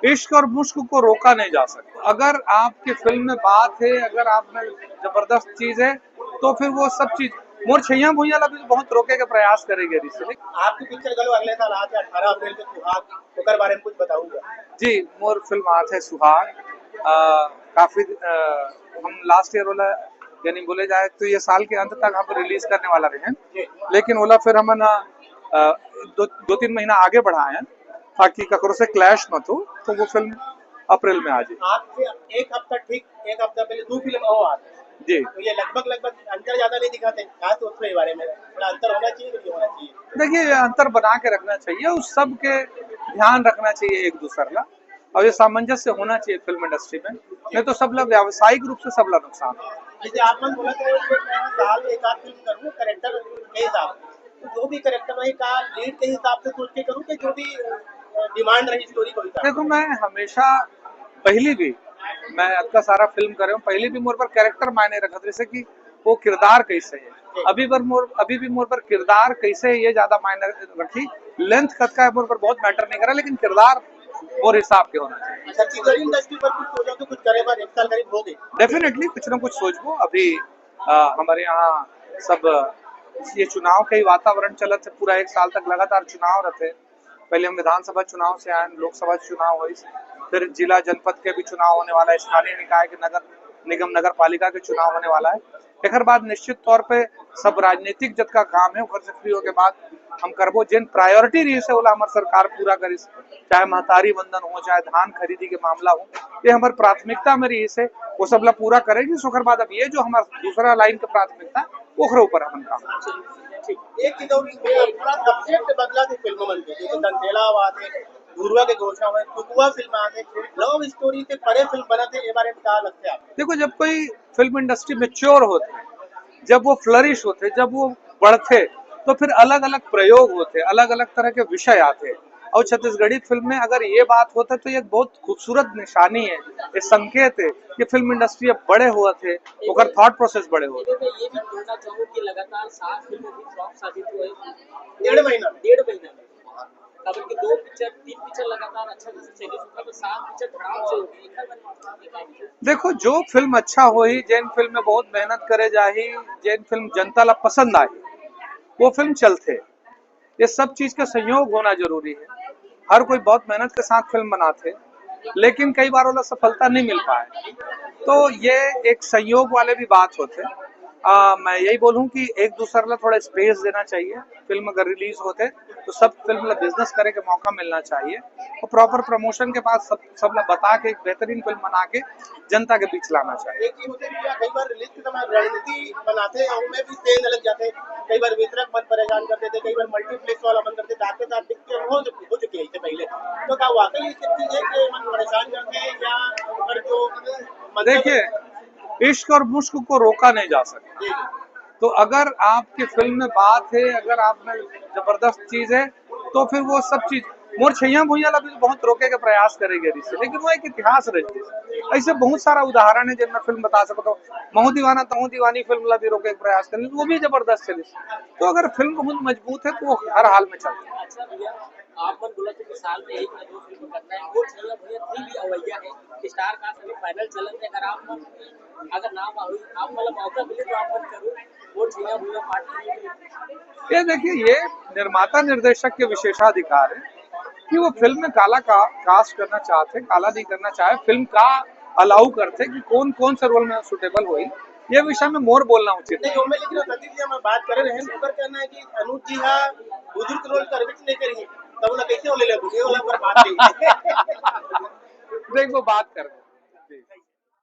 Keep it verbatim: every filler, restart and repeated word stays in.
इश्क और मुश्क को रोका नहीं जा सकता। अगर आपकी फिल्म में बात है, अगर आप में जबरदस्त चीज है, तो फिर वो सब चीज, मोर छैया भुइयां ला भी बहुत रोके के प्रयास करे गे रिहिस हे। आपकी पिक्चर घलो अगले साल आत हे अठारह अप्रैल के सुहाग, ओकर बारे में कुछ बताऊंगा। जी, मोर फिल्म आत हे सुहाग। अ, काफी, अ, हम लास्ट ईयर वाला, यानी बोले जाए तो ये साल के अंत तक हम रिलीज करने वाला रहे हैं, लेकिन ओला फिर हमन, अ, दो, दो तीन महीना आगे बढ़ाए हैं ताकि ककरो से क्लैश मत हो, तो वो फिल्म अप्रैल में आ जाए। आपसे एक हफ्ता, ठीक एक हफ्ता पहले दो फिल्म और आते हैं। जी। तो ये लगभग, लगभग अंतर ज्यादा नहीं दिखाते? क्या सोचते हो ये बारे में? थोड़ा अंतर होना चाहिए कि नहीं होना चाहिए? देखिए, ये अंतर बना के रखना चाहिए, उस सब के ध्यान रखना चाहिए एक दूसर ला, और ये सामंजस्य होना चाहिए फिल्म इंडस्ट्री में, नहीं तो सब ला व्यावसायिक रूप से सब ला नुकसान हो। जैसे आप मन बोला तो साल में एक आध फिल्म करूँ कैरेक्टर के हिसाब से, तो जो भी कैरेक्टर रही का लीड के हिसाब से सोच के करूँ कि जो भी डिमांड रही स्टोरी को हिसाब से? देखो, मैं हमेशा, पहली भी मैं अतका सारा फिल्म करे हूँ, पहली भी मोर पर कैरेक्टर मायने रखत, जैसे कि वो किरदार कैसे है। अभी बर मोर, अभी भी मोर पर किरदार कैसे है, ये ज्यादा मायने रखी। लेंथ कतका है, मोर पर बहुत मैटर नहीं करा, लेकिन किरदार मोर हिसाब के होना चाहिए। अच्छा, फिल्म इंडस्ट्री पर कुछ सोचा तो कुछ करे बाद एक साल करीब हो गए। डेफिनेटली कुछ ना कुछ सोचबो। अभी, अ, हमारे यहाँ सब ये चुनाव का ही वातावरण चलत है, पूरा एक साल तक लगातार चुनाव रहते हैं। पहले हम विधानसभा चुनाव से आए, लोकसभा चुनाव होइस, फिर जिला जनपद के भी चुनाव होने वाला है, स्थानीय निकाय के, नगर निगम, नगर पालिका के चुनाव होने वाला है। एकर बाद निश्चित तौर पे सब राजनीतिक जतका काम है, ओकर से फ्री होके बाद हम करबो। जेन प्रायोरिटी रहिस हे, ओला हमर सरकार पूरा करिस, चाहे महतारी वंदन हो, चाहे धान खरीदी के मामला हो, ये हमर प्राथमिकता में रहिस हे, वो सब ला पूरा करेगी। ओकर बाद अब ये जो हमर दूसरा लाइन के प्राथमिकता, ओकरे ऊपर हमन काम करबो। एक चीज और, थोड़ा सब्जेक्ट बदला थे फिल्म मन के, जैसे दंतेला हुआ थे, धुरवा के घोषणा हुआ, कुकुआ फिल्म आ गई, लव स्टोरी से परे फिल्म बना थे, ये बारे में क्या लगता है आपको? देखो, जब कोई फिल्म इंडस्ट्री मैच्योर होथे, जब वो फ्लरिश होथे, जब वो बढ़थे, तो फिर अलग-अलग प्रयोग होथे, अलग-अलग तरह के विषय आथे। और छत्तीसगढ़ी फिल्म में अगर ये बात होता तो ये एक बहुत खूबसूरत निशानी है, ये संकेत है कि फिल्म इंडस्ट्री अब बड़े होवत हे, ओकर थॉट प्रोसेस बड़े होवत हे। मैं ये भी बोलना चाहूँ कि लगातार सात फिल्म भी फ्लॉप साबित हुए। डेढ़ महीना में। डेढ़ महीना में। काबर कि दो पिक्चर, तीन पिक्चर लगातार अच्छा खासा चले, तो सात पिक्चर धड़ाम से हो गए। देखो, जो फिल्म अच्छा होही, जेन फिल्म में बहुत मेहनत करे जाही, जेन फिल्म जनता ला पसंद आही, वो फिल्म चलथे। ये सब चीज का संयोग होना जरूरी है। हर कोई बहुत मेहनत के साथ फिल्म बनाथे, लेकिन कई बार ओला सफलता नहीं मिल पाए, तो ये एक संयोग वाले भी बात होथे। आ, मैं यही बोलूँ कि एक दूसर ला थोड़ा स्पेस देना चाहिए। फिल्म अगर रिलीज होथे तो सब फिल्म ला बिजनेस करे के मौका मिलना चाहिए, और प्रॉपर प्रमोशन के बाद सब, सब ला बता के एक बेहतरीन फिल्म बना के जनता के बीच लाना चाहिए। एक चीज होथे कि कई बार रिलीज के समय रणनीति बनाथे, उनमें भी चेंज लग जाथे। कई बार वितरक मन परेशान कर देथे, कई बार मल्टीप्लेक्स वाला मन कर देथे, आते साथ पिक्चर हो चुकी, हो चुकी है इससे पहले। तो क्या वाकई ये सब चीजें कि मन परेशान करते हैं या पर जो मंदिर देखिए, इश्क और मुश्क को रोका नहीं जा सकता। जी, जी। तो अगर आपकी फिल्म में बात है, अगर आप में जबरदस्त चीज है, तो फिर वो सब चीज, मोर छैया भुइयां ला भी बहुत रोके के प्रयास करे गे रिहिस, लेकिन वो एक इतिहास रह गे। ऐसे बहुत सारा उदाहरण है जिनमें फिल्म बता सकता हूँ। महू दीवाना तहू दीवानी फिल्म ला भी रोके के प्रयास करे, वो भी जबरदस्त चलिस। तो अगर फिल्म बहुत मजबूत है तो वो हर हाल में चलता है। अच्छा भैया, आप मन बोला थे कि साल में एक या दो फिल्म करना है, मोर छैया भुइयां थ्री भी अवैया है, स्टार कास्ट अभी फाइनल चलत है, अगर आप मन, अगर नाम आवे, आप मन ला मौका मिले तो आप मन करो, मोर छैया भुइयां पार्ट थ्री भी। ये देखिए, ये निर्माता निर्देशक के विशेषाधिकार है कि वो फिल्म में काला का, कास्ट करना चाहते, काला नहीं करना चाहे, फिल्म का अलाउ करते कि कौन कौन से रोल में सुटेबल होही, ये विषय में मोर बोलना उचित नहीं। ओमे लेकिन सतीश जी, हम बात करे रहे, ओकर कहना है कि अनुज जी हा बुजुर्ग रोल करबे नहीं करिए, तब ओला कैसे ओले लेबो? ये वाला पर बात नहीं। देख, वो बात कर